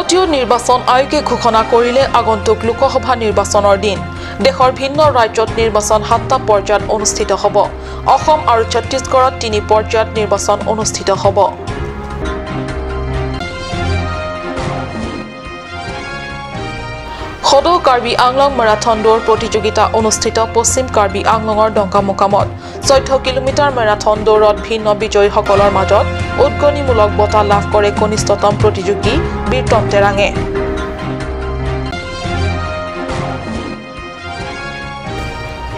ভাৰতীয় নিৰ্বাচন আয়োগে ঘোষণা কৰিলে আগন্তুক লোকসভা নিৰ্বাচনৰ দিন। দেশৰ ভিন্ন ৰাজ্যত নিৰ্বাচন 7টা পৰ্যায়ত অনুষ্ঠিত হ'ব। অসম আৰু ছত্তীশগড়ত 3 পৰ্যায়ত নিৰ্বাচন অনুষ্ঠিত হ'ব। সদৌ কাৰ্বি আংলং মেৰাথন দৌৰ প্ৰতিযোগিতা অনুষ্ঠিত পশ্চিম কাৰ্বি আংলঙৰ ডংকামুকামত। 14 কিলোমিটাৰ মেৰাথন দৌৰত ভিন্ন বিজয়ীসকলৰ মাজত উদগনিমূলক বঁটা লাভ কৰে কনিষ্ঠতম প্ৰতিযোগী বীৰতন তেৰাঙে।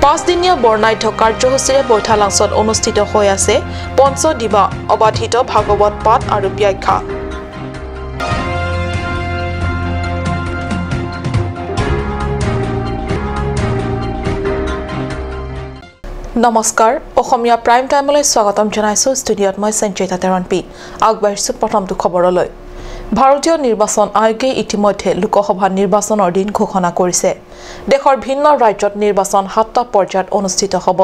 পাঁচদিনীয়া বৰ্ণাঢ্য কাৰ্যসূচীৰে বৈঠালাংছত অনুষ্ঠিত হৈ আছে পঞ্চদিবা অবাধিত ভাগৱত পাঠ আৰু ব্যাখ্যা। নমস্কাৰ, অসমীয়া প্ৰাইম টাইমলৈ স্বাগতম জনাইছোঁ। ষ্টুডিঅ'ত মই সঞ্চিতা তেৰণপি। আগবাঢ়িছোঁ প্ৰথমটো খবৰলৈ। ভাৰতীয় নিৰ্বাচন আয়োগে ইতিমধ্যে লোকসভা নিৰ্বাচনৰ দিন ঘোষণা কৰিছে। দেশৰ ভিন্ন ৰাজ্যত নিৰ্বাচন 7টা পৰ্যায়ত অনুষ্ঠিত হ'ব।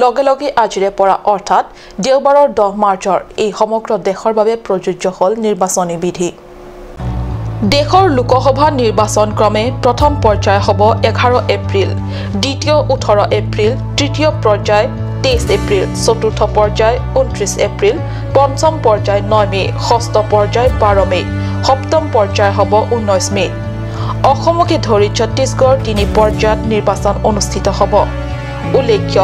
লগে লগে আজিৰে পৰা অৰ্থাৎ দেওবাৰৰ 10 মাৰ্চৰ এই সমগ্ৰ দেশৰ বাবে প্ৰযোজ্য হ'ল নিৰ্বাচনী বিধি। দেশৰ লোকসভা নিৰ্বাচন ক্ৰমে প্ৰথম পৰ্যায় হ'ব 11 এপ্ৰিল, দ্বিতীয় 18 এপ্ৰিল, তৃতীয় পৰ্যায় 23 এপ্ৰিল, চতুৰ্থ পৰ্যায় 29 এপ্ৰিল, পঞ্চম পৰ্যায় 9 মে', ষষ্ঠ পৰ্যায় 12 মে', সপ্তম পৰ্যায় হ'ব 19 মে'। অসমকে ধৰি ছত্তীশগড় 3 পৰ্যায়ত নিৰ্বাচন অনুষ্ঠিত হ'ব। উল্লেখ্য,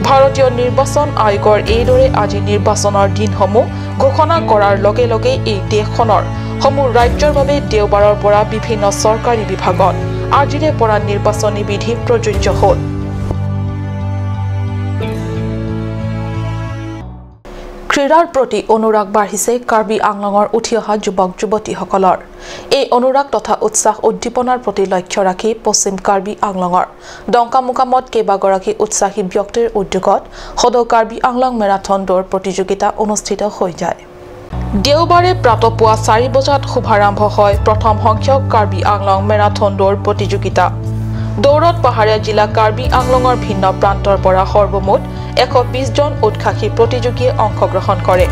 ভাৰতীয় নিৰ্বাচন আয়োগৰ এইদৰে আজি নিৰ্বাচনৰ দিনসমূহ ঘোষণা কৰাৰ লগে লগে এই দেশখনৰ সমূহ ৰাজ্যৰ বাবে দেওবাৰৰ পৰা বিভিন্ন চৰকাৰী বিভাগত আজিৰে পৰা নিৰ্বাচনী বিধি প্ৰযোজ্য হ'ল। ক্ৰীড়াৰ প্ৰতি অনুৰাগ বাঢ়িছে কাৰ্বি আংলঙৰ উঠি অহা যুৱক যুৱতীসকলৰ। এই অনুৰাগ তথা উৎসাহ উদ্দীপনাৰ প্ৰতি লক্ষ্য ৰাখি পশ্চিম কাৰ্বি আংলঙৰ ডংকামুকামত কেইবাগৰাকী উৎসাহী ব্যক্তিৰ উদ্যোগত সদৌ কাৰ্বি আংলং মেৰাথন দৌৰ প্ৰতিযোগিতা অনুষ্ঠিত হৈ যায়। দেওবাৰে প্ৰাতঃপুৱা 4 বজাত শুভাৰম্ভ হয় প্ৰথম সংখ্যক কাৰ্বি আংলং মেৰাথন দৌৰ প্ৰতিযোগিতা। দৌৰত পাহাৰীয়া জিলা কাৰ্বি আংলঙৰ ভিন্ন প্ৰান্তৰ পৰা সৰ্বমুঠ 120 জন উৎসাহী প্ৰতিযোগীয়ে অংশগ্ৰহণ কৰে।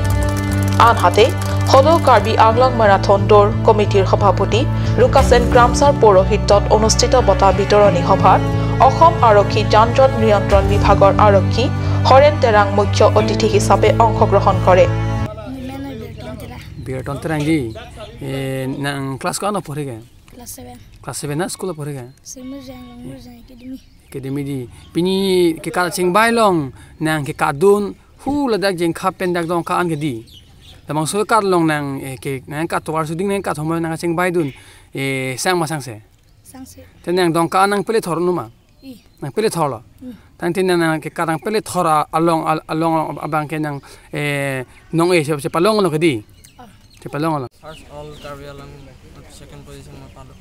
আনহাতে সদৌ কাৰ্বি আংলং মেৰাথন দৌৰ কমিটিৰ সভাপতি ৰুকাচেন ক্ৰামছাৰ পৌৰোহিত্যত অনুষ্ঠিত বঁটা বিতৰণী সভাত অসম আৰক্ষী যান জঁট নিয়ন্ত্ৰণ বিভাগৰ আৰক্ষী হৰেণ তেৰাং মুখ্য অতিথি হিচাপে অংশগ্ৰহণ কৰে। Birton Terangi, nang class ko ano porige? Class 7. Class 7 na school porige? Murjang Academy. Academy di. Pini ke ka ching bai long nang ke ka dun hu la dak jeng kha pen dak dong ka an ke di. Da bang so ka long nang ke nang ka towar su ding nang ka thom nang ching bai dun sang ma sang se. Sang se. Ten nang dong ka nang pele thor nu ma. Nang pele thor lo. Tang tin nang ke ka nang pele thor along along abang ke nang nong e se palong lo ke di. First all Karbi Anglong second position মই পালো।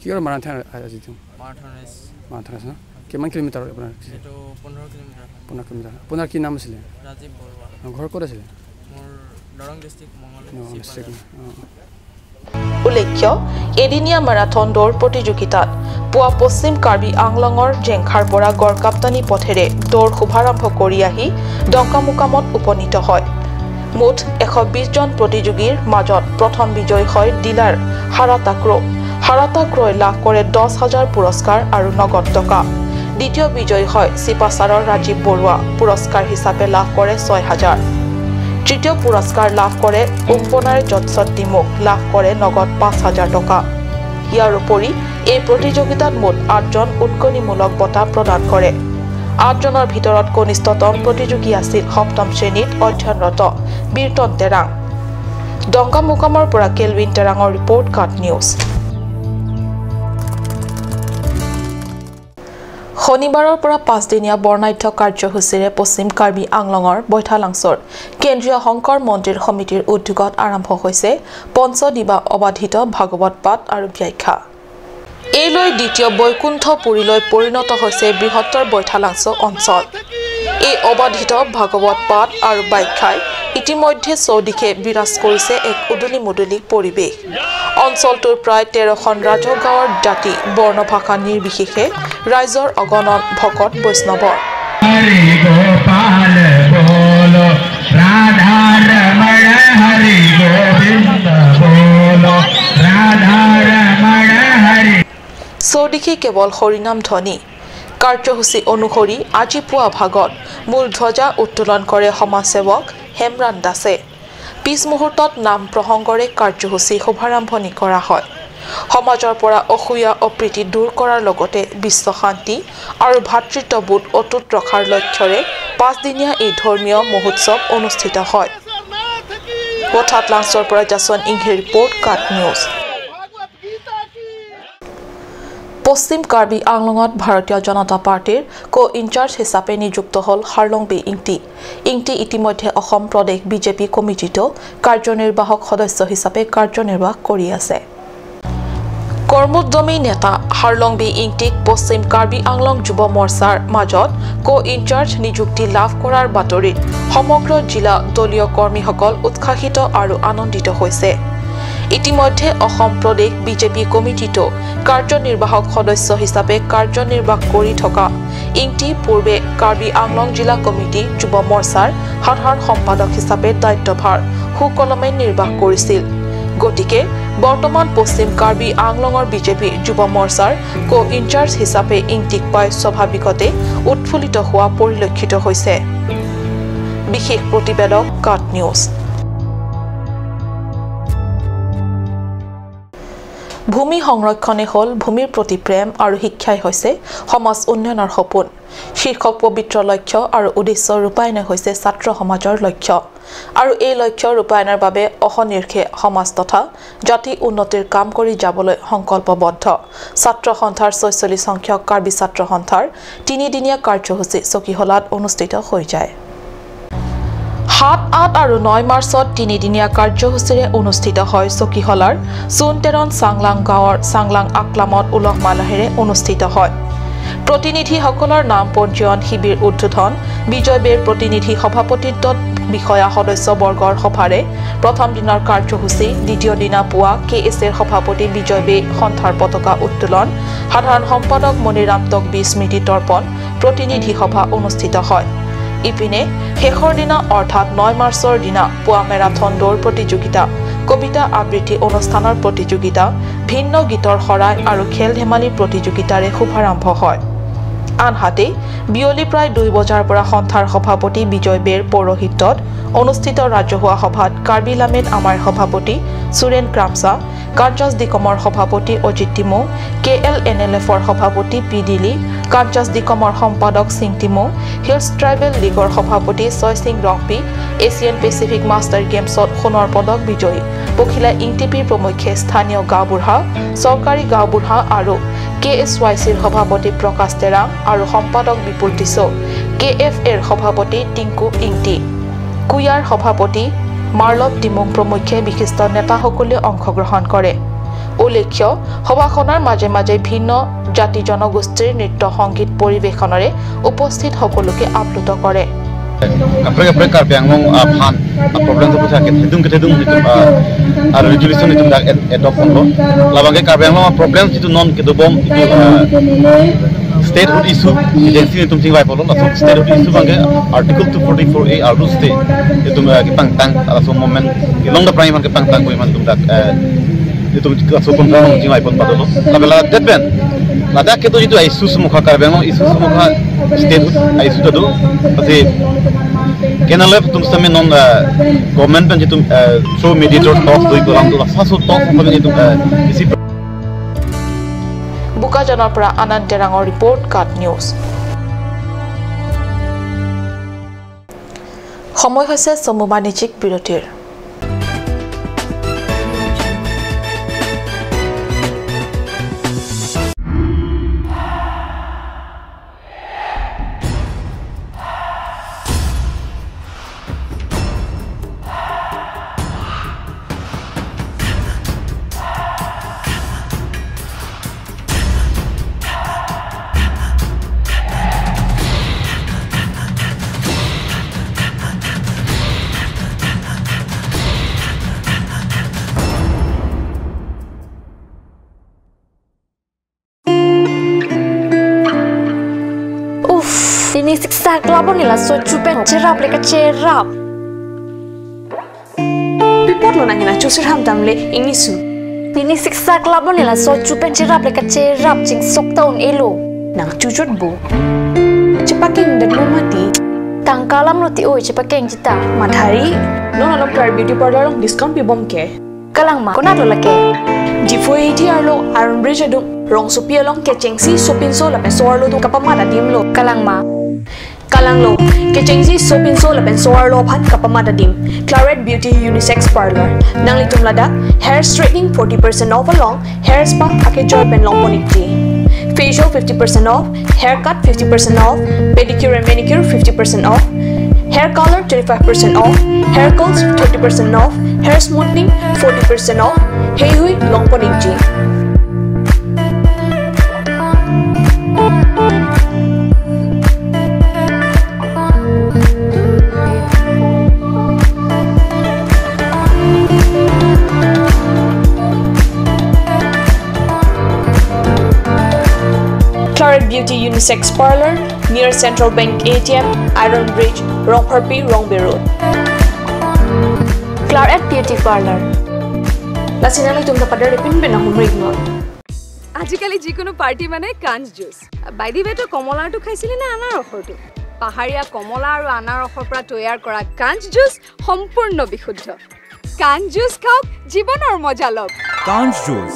কিহৰ marathon আজি তো? Marathon race. Marathon race ন? কিমান kilometre আপোনাৰ? এইটো 15 kilometre. 15 kilometre. আপোনাৰ কি নাম আছিলে? ৰাজীৱ বৰুৱা। ঘৰ ক'ত আছিলে? মোৰ দৰং ডিষ্ট্ৰিক্ট মঙলদৈ। উল্লেখ্য, এদিনীয়া মাৰাথন দৌৰ প্ৰতিযোগিতাত পুৱা পশ্চিম কাৰ্বি আংলঙৰ জেংখাৰ পৰা গড়কাপ্তানি পথেৰে দৌৰ শুভাৰম্ভ কৰি আহি ডংকামুকামত উপনীত হয়। মুঠ 120 জন প্ৰতিযোগীৰ মাজত প্ৰথম বিজয়ী হয় ডিলাৰ হাৰাতা ক্ৰ'। হাৰাতা ক্ৰ'ই লাভ কৰে 10,000 পুৰস্কাৰ আৰু নগদ টকা। দ্বিতীয় বিজয়ী হয় চিপাচাৰৰ ৰাজীৱ বৰুৱা, পুৰস্কাৰ হিচাপে লাভ কৰে 6,000। তৃতীয় পুৰস্কাৰ লাভ কৰে উম্পনাৰ যৎসত ডিমুক, লাভ কৰে নগদ 5,000 টকা। ইয়াৰ উপৰি এই প্ৰতিযোগিতাত মুঠ 8জন উদগনিমূলক বঁটা প্ৰদান কৰে। 8জনৰ ভিতৰত কনিষ্ঠতম প্ৰতিযোগী আছিল সপ্তম শ্ৰেণীত অধ্যয়নৰত বীৰতন তেৰাং। ডংকামুকামৰ পৰা কেলভিন তেৰাঙৰ ৰিপৰ্ট, কাট নিউজ। শনিবাৰৰ পৰা পাঁচদিনীয়া বৰ্ণাঢ্য কাৰ্যসূচীৰে পশ্চিম কাৰ্বি আংলঙৰ বৈঠালাংছৰ কেন্দ্ৰীয় শংকৰ মন্দিৰ সমিতিৰ উদ্যোগত আৰম্ভ হৈছে পঞ্চদিবা অবাধিত ভাগৱত পাঠ আৰু ব্যাখ্যা। এই লৈ দ্বিতীয় বৈকুণ্ঠপুৰীলৈ পৰিণত হৈছে বৃহত্তৰ বৈঠালাংছ অঞ্চল। এই অবাধিত ভাগৱত পাঠ আৰু ব্যাখ্যাই ইতিমধ্যে চৌদিশে বিৰাজ কৰিছে এক উদুলি মুদুলি পৰিৱেশ। অঞ্চলটোৰ প্ৰায় 13খন ৰাজহ গাঁৱৰ জাতি বৰ্ণ ভাষা নিৰ্বিশেষে ৰাইজৰ অগণন ভকত বৈষ্ণৱৰ। राधा रमण हरि गोविंद बोलो। চৌদিশে কেৱল হৰিনাম ধ্বনি। কাৰ্যসূচী অনুসৰি আজি পুৱা ভাগত মূল ধ্বজা উত্তোলন কৰে সমাজসেৱক হেমৰাণ দাসে। পিছ মুহূৰ্তত নাম প্ৰসংগৰে কাৰ্যসূচী শুভাৰম্ভণি কৰা হয়। সমাজৰ পৰা অসূয়া অপ্ৰীতি দূৰ কৰাৰ লগতে বিশ্ব শান্তি আৰু ভাতৃত্ববোধ অটুট ৰখাৰ লক্ষ্যৰে পাঁচদিনীয়া এই ধৰ্মীয় মহোৎসৱ অনুষ্ঠিত হয়। লাংচৰ পৰা জাছন ইংহিৰ ৰিপৰ্ট, কাট নিউজ। পশ্চিম কাৰ্বি আংলঙত ভাৰতীয় জনতা পাৰ্টীৰ কো ইনচাৰ্জ হিচাপে নিযুক্ত হ'ল হাৰলংবি ইংটি। ইংটি ইতিমধ্যে অসম প্ৰদেশ বিজেপি কমিটিতো কাৰ্যনিৰ্বাহক সদস্য হিচাপে কাৰ্যনিৰ্বাহ কৰি আছে। কৰ্মোদ্যমী নেতা হাৰলংবি ইংটিক পশ্চিম কাৰ্বি আংলং যুৱ মৰ্চাৰ মাজত কো ইনচাৰ্জ নিযুক্তি লাভ কৰাৰ বাতৰিত সমগ্ৰ জিলা দলীয় কৰ্মীসকল উৎসাহিত আৰু আনন্দিত হৈছে। ইতিমধ্যে অসম প্ৰদেশ বিজেপি কমিটিতো কাৰ্যনিৰ্বাহক সদস্য হিচাপে কাৰ্যনিৰ্বাহ কৰি থকা ইংটি পূৰ্বে কাৰ্বি আংলং জিলা কমিটি যুৱ মৰ্চাৰ সাধাৰণ সম্পাদক হিচাপে দায়িত্বভাৰ সুকলমে নিৰ্বাহ কৰিছিল। গতিকে বৰ্তমান পশ্চিম কাৰ্বি আংলঙৰ বিজেপি যুৱ মৰ্চাৰ কো ইনচাৰ্জ হিচাপে ইংটিক পাই স্বাভাৱিকতে উৎফুল্লিত হোৱা পৰিলক্ষিত হৈছে। বিশেষ প্ৰতিবেদক, কাট নিউজ। ভূমি সংৰক্ষণে হ'ল ভূমিৰ প্ৰতি প্ৰেম আৰু শিক্ষাই হৈছে সমাজ উন্নয়নৰ সপোন শীৰ্ষক পবিত্ৰ লক্ষ্য আৰু উদ্দেশ্য ৰূপায়ণে হৈছে ছাত্ৰ সমাজৰ লক্ষ্য আৰু এই লক্ষ্য ৰূপায়ণৰ বাবে অহৰ্নিশে সমাজ তথা জাতি উন্নতিৰ কাম কৰি যাবলৈ সংকল্পবদ্ধ ছাত্ৰ সন্থাৰ 46 সংখ্যক কাৰ্বি ছাত্ৰ সন্থাৰ তিনিদিনীয়া কাৰ্যসূচী চকীহলাত অনুষ্ঠিত হৈ যায়। 7, 8 আৰু 9 মাৰ্চত তিনিদিনীয়া কাৰ্যসূচীৰে অনুষ্ঠিত হয় চকীহলাৰ চোনতেৰণ চাংলাং গাঁৱৰ চাংলাং আকলামত উলহ মালহেৰে অনুষ্ঠিত হয়। প্ৰতিনিধিসকলৰ নাম পঞ্জীয়ন শিবিৰ উদ্বোধন বিজয় বেৰ প্ৰতিনিধি সভাপতিত্বত বিষয়া সদস্যবৰ্গৰ সভাৰে প্ৰথম দিনৰ কাৰ্যসূচী। দ্বিতীয় দিনা পুৱা কে এছ এৰ সভাপতি বিজয় বে সন্থাৰ পতাকা উত্তোলন, সাধাৰণ সম্পাদক মণিৰাম টকবি স্মৃতি তৰ্পণ, প্ৰতিনিধি সভা অনুষ্ঠিত হয়। ইপিনে শেষৰ দিনা অৰ্থাৎ 9 মাৰ্চৰ দিনা পুৱা মেৰাথন দৌৰ প্ৰতিযোগিতা, কবিতা আবৃত্তি অনুষ্ঠানৰ প্ৰতিযোগিতা, ভিন্ন গীতৰ শৰাই আৰু খেল ধেমালি প্ৰতিযোগিতাৰে শুভাৰম্ভ হয়। আনহাতে বিয়লি প্ৰায় 2 বজাৰ পৰা সন্থাৰ সভাপতি বিজয় বেৰ পৌৰোহিত্যত অনুষ্ঠিত ৰাজহুৱা সভাত কাৰ্বি লামেন আমাৰ সভাপতি সুৰেন ক্ৰামচা, কাঞ্চাছ ডিকমৰ সভাপতি Ajit Timung, K L N L এফৰ সভাপতি পি দিলি, কাঞ্চাছ ডিকমৰ সম্পাদক সিং টিমুং, হিলছ ট্ৰাইবেল লীগৰ সভাপতি Joysing Rongpi, Asian Pacific master গেমছত সোণৰ পদক বিজয়ী পখিলা ইংটিপিৰ প্ৰমুখ্যে স্থানীয় গাঁওবুঢ়া, চৰকাৰী গাঁওবুঢ়া আৰু কে এছ ৱাই চিৰ সভাপতি প্ৰকাশ তেৰাং আৰু সম্পাদক বিপুল টিছো, কে এফ এৰ সভাপতি টিংকু ইংটি, কুয়াৰ সভাপতি মাৰ্লভ টিমুং প্ৰমুখ্যে বিশিষ্ট নেতাসকলে অংশগ্ৰহণ কৰে। উল্লেখ্য সভাখনৰ মাজে মাজে ভিন্ন জাতি জনগোষ্ঠীৰ নৃত্য সংগীত পৰিৱেশনেৰে উপস্থিত সকলোকে আপ্লুত কৰে। Statehood issue agency ni tumsing bai polo laso statehood issue bangke article 244A ardu state itum ki pang tang laso moment long the prime man ke pang tang koi man tum dak itum laso confirm jing bai pon padolo labela deadben lada ke to jitu issue sumukha karbe no issue sumukha statehood issue tadu ase kenalep tum same non government pen jitum through mediator talks doi kolam to sasu talks ko jitum isi বোকাজানৰ পৰা আনন্দ তেৰাঙৰ report, কাট news. সময় হৈছে চমু বাণিজ্যিক বিৰতিৰ। Ni la so chupen cherap le ka cherap pipot lo na ngina chusir ham tamle ingnisu Pini siksa klab ni la so chupen cherap le ka cherap ching sok taun elo nang chujut bu chepaking dat lo mati tangkalam lo ti oi chepakeng chita madhari non alop tar beauty parlor discount pibom ke kalang ma kona lo lake difoi ti arlo iron bridge adu rong sopi along ke chengsi sopin so la pesor lo du kapama da dim lo kalang ma kalang lo ke chengsi sopin so la pesor lo phan kapama da dim Claret Beauty Unisex Parlor nang litum lada hair straightening 40% off along hair spa ake joy pen long ponikti facial 50% off, haircut 50% off, pedicure and manicure 50% off, hair color 25% off, hair curls 30% off, hair smoothing 40% off. Hey hui long ponikji. Claret Beauty Unisex Parlor near Central Bank ATM, Iron Bridge, Rongpharpi, Rongbe Road. Claret Beauty Parlor. Lasinali tumta padar pin pin humrig no. আজিকালি যিকোনো party মানে কাঞ্চ juice. By the ৱে তো কমলাটো খাইছিলি না আনাৰসৰটো? পাহাৰীয়া কমলা আৰু আনাৰসৰ পৰা তৈয়াৰ কৰা কাঞ্চ জুচ সম্পূৰ্ণ বিশুদ্ধ। কাঞ্চ জুচ খাওক, জীৱনৰ মজা লওক। কাঞ্চ জুচ।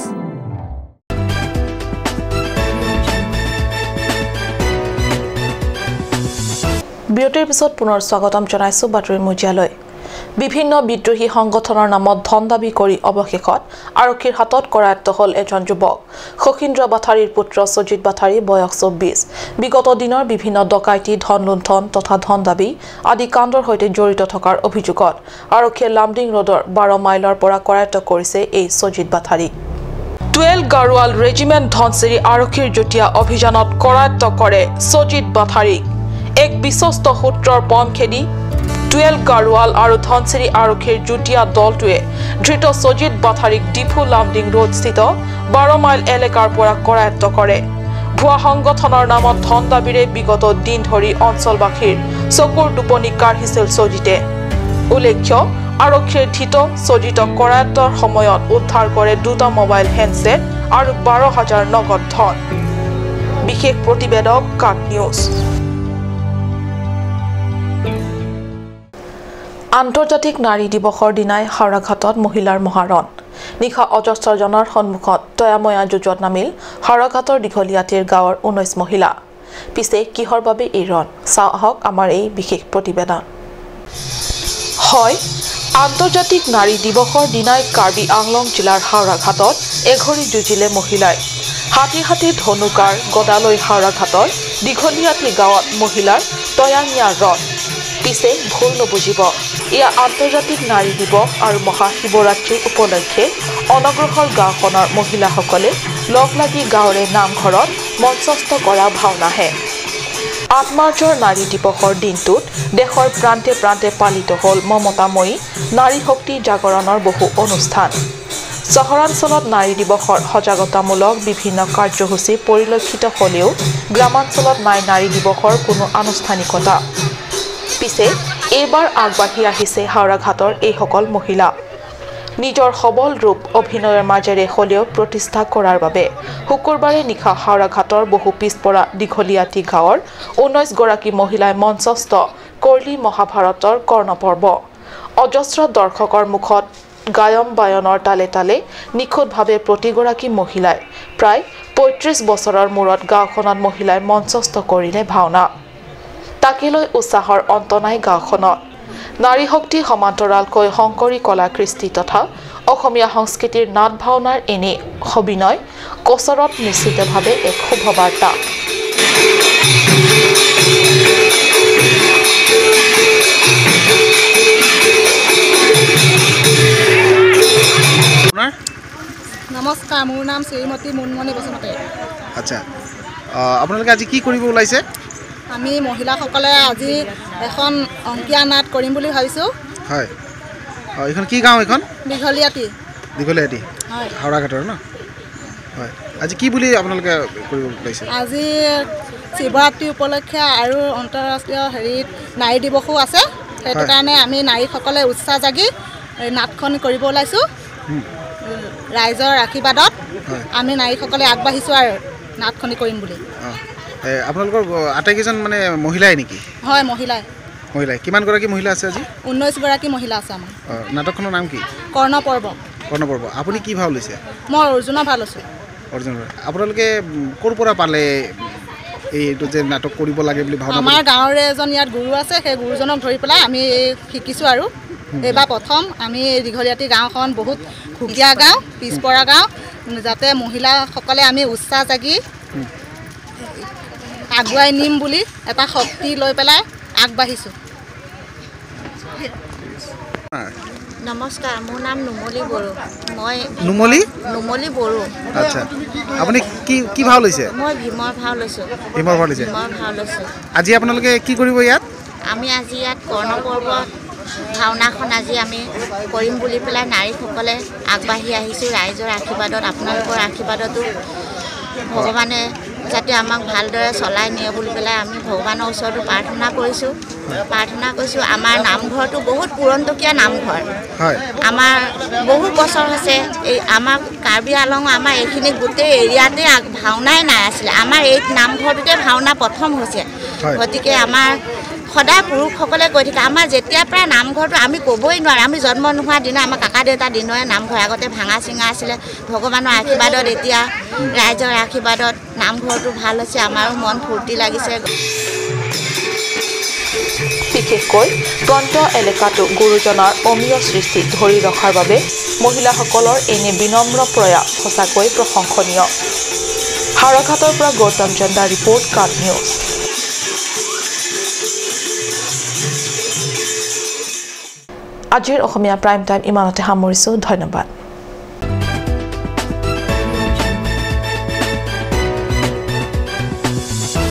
বিৰতিৰ পিছত পুনৰ স্বাগতম জনাইছো বাতৰি মজিয়ালৈ। বিভিন্ন বিদ্ৰোহী সংগঠনৰ নামত ধন দাবী কৰি অৱশেষত আৰক্ষীৰ হাতত কৰায়ত্ত হ'ল এজন যুৱক। শশীন্দ্ৰ বাথাৰীৰ পুত্ৰ সজিত বাথাৰী, বয়স 24। বিগত দিনৰ বিভিন্ন ডকাইতি, ধন লুণ্ঠন তথা ধন দাবী আদি কাণ্ডৰ সৈতে জড়িত থকাৰ অভিযোগত আৰক্ষীয়ে লামডিং ৰোডৰ 12 মাইলৰ পৰা কৰায়ত্ত কৰিছে এই সজিত বাথাৰী। 12 গাৰোৱাল ৰেজিমেণ্ট ধনশিৰি আৰক্ষীৰ যুটীয়া অভিযানত কৰায়ত্ত কৰে সজিত বাথাৰীক। এক বিশ্বস্ত সূত্ৰৰ পম খেদি 12 গাৰোৱাল আৰু ধনশিৰি আৰক্ষীৰ যুটীয়া দলটোৱে ধৃত সজিত বাথাৰীক ডিফু লামডিং ৰোডস্থিত 12 মাইল এলেকাৰ পৰা কৰায়ত্ত কৰে। ভুৱা সংগঠনৰ নামত ধন দাবীৰে বিগত দিন ধৰি অঞ্চলবাসীৰ চকুৰ টোপনি কাঢ়িছিল সজিতে। উল্লেখ্য, আৰক্ষীৰ ধৃত সজিতক কৰায়ত্তৰ সময়ত উদ্ধাৰ কৰে দুটা মোবাইল হেণ্ডছেট আৰু 12,000 নগদ ধন। বিশেষ প্ৰতিবেদক কাট নিউজ। আন্তৰ্জাতিক নাৰী দিৱসৰ দিনাই হাওৰাঘাটত মহিলাৰ মহাৰণ। নিশা অজস্ৰজনৰ সন্মুখত তয়াময়া যুঁজত নামিল হাওৰাঘাটৰ দীঘলীয়াটিৰ গাঁৱৰ 19 মহিলা। পিছে কিহৰ বাবে এই ৰণ, চাওঁ আহক আমাৰ এই বিশেষ প্ৰতিবেদন। হয়, আন্তৰ্জাতিক নাৰী দিৱসৰ দিনাই কাৰ্বি আংলং জিলাৰ হাওৰাঘাটত এঘৰী যুঁজিলে মহিলাই। হাতী হাতী ধনুকাৰ গদালৈ হাওৰাঘাটৰ দীঘলীয়াটি গাঁৱত মহিলাৰ তয়ামীয়া ৰণ। পিছে ভুল নুবুজিব, এয়া আন্তৰ্জাতিক নাৰী দিৱস আৰু মহাশিৱৰাত্ৰি উপলক্ষে অনগ্ৰসৰ গাঁওখনৰ মহিলাসকলে লগ লাগি গাঁৱৰে নামঘৰত মঞ্চস্থ কৰা ভাওনাহে। 8 মাৰ্চৰ নাৰী দিৱসৰ দিনটোত দেশৰ প্ৰান্তে প্ৰান্তে পালিত হ'ল মমতাময়ী নাৰী শক্তি জাগৰণৰ বহু অনুষ্ঠান। চহৰাঞ্চলত নাৰী দিৱসৰ সজাগতামূলক বিভিন্ন কাৰ্যসূচী পৰিলক্ষিত হ'লেও গ্ৰামাঞ্চলত নাই নাৰী দিৱসৰ কোনো আনুষ্ঠানিকতা। পিছে এইবাৰ আগবাঢ়ি আহিছে হাওৰাঘাটৰ এইসকল মহিলা। নিজৰ সবল ৰূপ অভিনয়ৰ মাজেৰে হ'লেও প্ৰতিষ্ঠা কৰাৰ বাবে শুকুৰবাৰে নিশা হাওৰাঘাটৰ বহু পিছপৰা দীঘলীয়াটি গাঁৱৰ 19 গৰাকী মহিলাই মঞ্চস্থ কৰিলি মহাভাৰতৰ কৰ্ণপৰ্ব। অজস্ৰ দৰ্শকৰ মুখত গায়ন বায়নৰ তালে তালে নিখুঁতভাৱে প্ৰতিগৰাকী মহিলাই প্ৰায় 35 বছৰৰ মূৰত গাঁওখনত মহিলাই মঞ্চস্থ কৰিলে ভাওনা। তাকে লৈ উৎসাহৰ অন্ত নাই গাঁওখনত। নাৰী শক্তি সমান্তৰালকৈ শংকৰী কলা কৃষ্টি তথা অসমীয়া সংস্কৃতিৰ নাট ভাওনাৰ এনে অভিনয় কচৰত নিশ্চিতভাৱে এক শুভবাৰ্তা। নমস্কাৰ, মোৰ নাম শ্ৰীমতী মুনমণি বসুমতাৰী। আচ্ছা, আপোনালোকে আজি কি কৰিব ওলাইছে? আমি মহিলাসকলে আজি এখন অংকীয়া নাট কৰিম বুলি ভাবিছোঁ। হয়, এইখন কি গাঁও? এইখন দীঘলীয়াটি। দীঘলীয়াটি, হয়, হাওৰাঘাটৰ ন? হয়, আজি কি বুলি আপোনালোকে কৰিব ওলাইছে? আজি শিৱৰাত্ৰি উপলক্ষে আৰু আন্তঃৰাষ্ট্ৰীয় হেৰিত নাৰী দিৱসো আছে, সেইটো কাৰণে আমি নাৰীসকলে উৎসাহ জাগি নাটখন কৰিব ওলাইছোঁ। ৰাইজৰ আশীৰ্বাদত আমি নাৰীসকলে আগবাঢ়িছোঁ আৰু নাটখনি কৰিম বুলি। আপোনালোকৰ আটাইকেইজন মানে মহিলাই নেকি? হয়, মহিলাই। মহিলাই কিমানগৰাকী মহিলা আছে আজি? 19 গৰাকী মহিলা আছে আমাৰ। নাটকখনৰ নাম কি? কৰ্ণপৰ্ব। কৰ্ণপৰ্ব। আপুনি কি ভাও লৈছে? মই অৰ্জুনৰ ভাও লৈছোঁ। অৰ্জুনৰ। আপোনালোকে ক'ৰ পৰা পালে এইটো যে নাটক কৰিব লাগে বুলি ভাওনা? আমাৰ গাঁৱৰে এজন ইয়াত গুৰু আছে, সেই গুৰুজনক ধৰি পেলাই আমি এই শিকিছোঁ। আৰু এইবাৰ প্ৰথম আমি দীঘলীয়াতি গাঁওখন বহুত সুকীয়া গাঁও, পিছপৰা গাঁও, যাতে মহিলাসকলে আমি উৎসাহ জাগি আগুৱাই নিম বুলি এটা শক্তি লৈ পেলাই আগবাঢ়িছোঁ। নমস্কাৰ, মোৰ নাম নুমলী বড়ো। মই নুমলী? নুমলী বড়ো। আচ্ছা, আপুনি কি কি ভাও লৈছে? মই ভীমৰ ভাও লৈছোঁ। ভীমৰ ভাও লৈছে? ভীমৰ ভাও লৈছোঁ। আজি আপোনালোকে কি কৰিব ইয়াত? আমি আজি ইয়াত কৰ্ণপৰ্ব ভাওনাখন আজি আমি কৰিম বুলি পেলাই নাৰীসকলে আগবাঢ়ি আহিছোঁ, ৰাইজৰ আশীৰ্বাদত, আপোনালোকৰ আশীৰ্বাদতো। ভগৱানে যাতে আমাক ভালদৰে চলাই নিয়ে বুলি পেলাই আমি ভগৱানৰ ওচৰতো প্ৰাৰ্থনা কৰিছোঁ, প্ৰাৰ্থনা কৰিছোঁ। আমাৰ নামঘৰটো বহুত পুৰণটকীয়া নামঘৰ, আমাৰ বহু বছৰ হৈছে। এই আমাৰ কাৰ্বি আলং, আমাৰ এইখিনি গোটেই এৰিয়াতে ভাওনাই নাই আছিলে, আমাৰ এই নামঘৰটোতে ভাওনা প্ৰথম হৈছে। গতিকে আমাৰ সদায় পুৰুষসকলে কৈ থাকে, আমাৰ যেতিয়াৰ পৰা নামঘৰটো আমি ক'বই নোৱাৰোঁ, আমি জন্ম নোহোৱা দিনা, আমাৰ কাকা দেউতাৰ দিনৰে নামঘৰ, আগতে ভাঙা চিঙা আছিলে। ভগৱানৰ আশীৰ্বাদত, এতিয়া ৰাইজৰ আশীৰ্বাদত নামঘৰটো ভাল হৈছে, আমাৰো মন ফূৰ্তি লাগিছে। বিশেষকৈ প্ৰান্ত এলেকাটো গুৰুজনাৰ অমীয় সৃষ্টি ধৰি ৰখাৰ বাবে মহিলাসকলৰ এনে বিনম্ৰ প্ৰয়াস সঁচাকৈ প্ৰশংসনীয়। হাওৰাঘাটৰ পৰা গৌতম চন্দ্ৰা ৰিপৰ্ট, কাট নিউজ। আজিৰ অসমীয়া প্ৰাইম টাইম ইমানতে সামৰিছোঁ। ধন্যবাদ।